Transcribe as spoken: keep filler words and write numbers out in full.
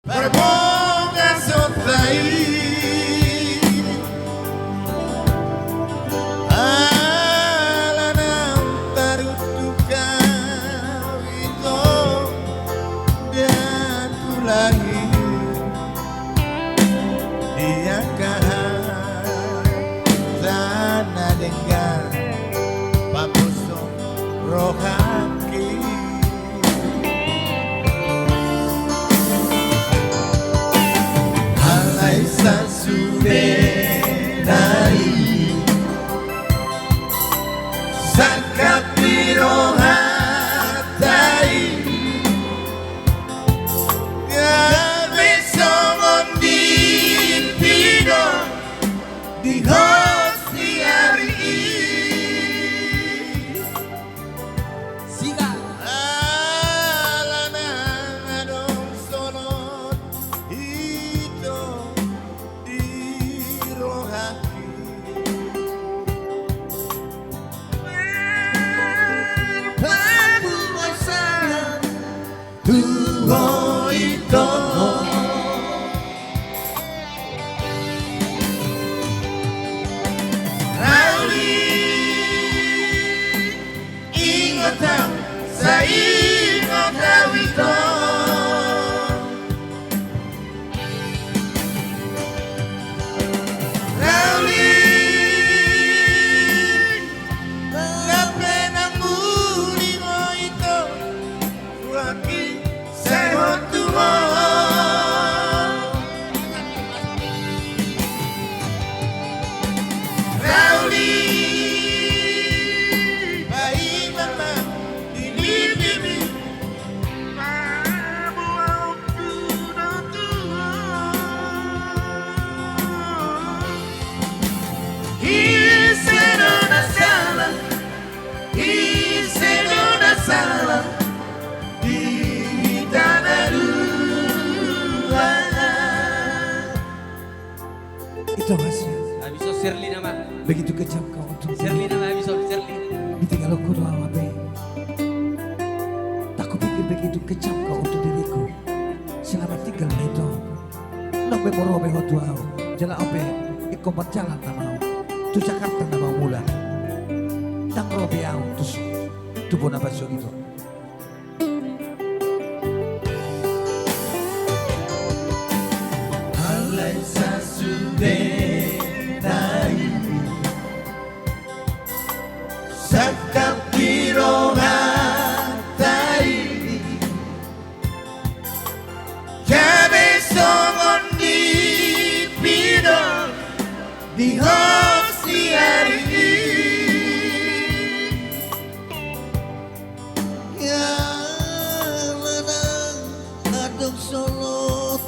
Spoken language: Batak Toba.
Parbongasonta i, ala naung taruntuk au, ito, datu lahi, di angka hata na denggan paposo rohangki. Alai sasudena i, sangkap ni rohanta i, gabe songon di pido di hos ni ari i. Siga. Ala nang adong songon ito di rohangki. Parbongasonta tu ho, ito. Rauli, ingot au, sai ingot au, ito. Rauli, lape nang muli ho, ito. Huaki sehot tu ho. Rauli, paima ma di nipimi. Ise do na sala, ise do na sala di hita na dua? Ito, Mas. Habis on Sherly nama. Begitu kejam kau untuk Sherly nama, habis on Sherly. Ditinggalku doang, Abe. Tak kupikir begitu kejam kau untuk diriku. Selamat tinggal, Ito. Nang pe molo ro be ho tu au, jala au pe ingkon marjalan nama au tu Jakarta nama au mulak. Ndang ro be au tu, tu bona baso, Ito. Alai sasude nai, sangkap di rohanta i, gabe songon di pido di hos ni ari i. Ia manang adong songon